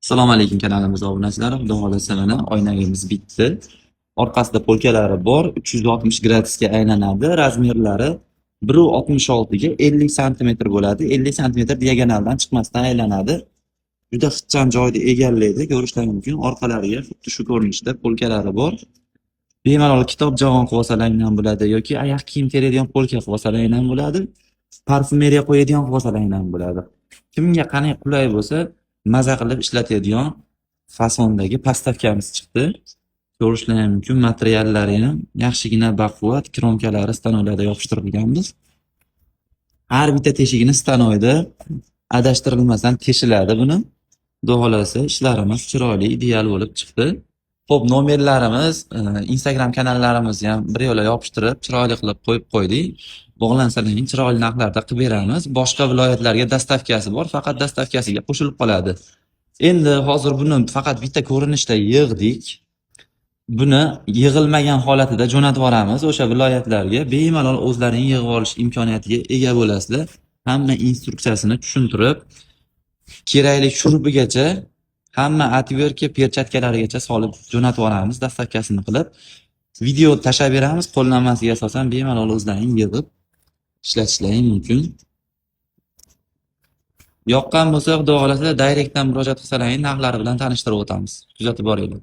Assalomu alaykum, kanalimiz obunachilari. Xudo xohlasa, mana oynagimiz bitdi. Orqasida polkalari bor, 360 gradusga aylanadi. Razmerlari 1,66 ga 50 santimetr bo'ladi. 50 santimetr diagonaldan chiqmasdan aylanadi. Juda ixcham joyni egallaydi. Ko'rishlaring mumkin. Orqalariga xuddi shu ko'rinishda polkalari bor. Bemalol kitob javon qilib olsalaring ham bo'ladi yoki oyoq kiyim teradigan polka qilib olsalaring ham bo'ladi. Parfumeriya qo'yadigan qilib olsalaring ham bo'ladi. Kimga qanday qulay bo'lsa, maza qilib ishlatadigan fasondagi подставка miz chiqdi. Ko'rishlaring mumkin, materiallari ham yaxshigina baquvvat, кромка lari stanoklarda yopishtirilganmiz. Har bitta teshigini stanokda adashtirilmasdan teshiladi buni. Xudo xohlasa, ishlarimiz chiroyli, ideal bo'lib chiqdi. Xo'p, nomerlarimiz, Instagram kanallarimizni ham bir yo'la yopishtirib, chiroyli qilib qo'yib qo'ydik. Bog'lansalaring, chiroyli narxlarda qilib beramiz. Boshqa viloyatlarga доставка si bor, faqat доставка siga qo'shilib qoladi. Endi hozir buni faqat bitta ko'rinishda yig'dik. Buni yig'ilmagan holatida jo'natib yuboramiz o'sha viloyatlarga. Bemalol o'zlaring yig'ib olish imkoniyatiga ega bo'lasizlar. Hamma instruksiyasini tushuntirib, kerakli shurupigacha, hamma отвёртка, perchatkalarigacha solib jo'natib yuboramiz, доставка sini qilib. Video tashlab beramiz, qo'llanmasiga asosan bemalol o'zlaring yig'ib ishlatishlaring mumkin. Yoqqan bo'lsa, Xudo xohlasa, direktdan murojaat qilsalaring, narxlari bilan tanishtirib o'tamiz. Kuzatib boringlar.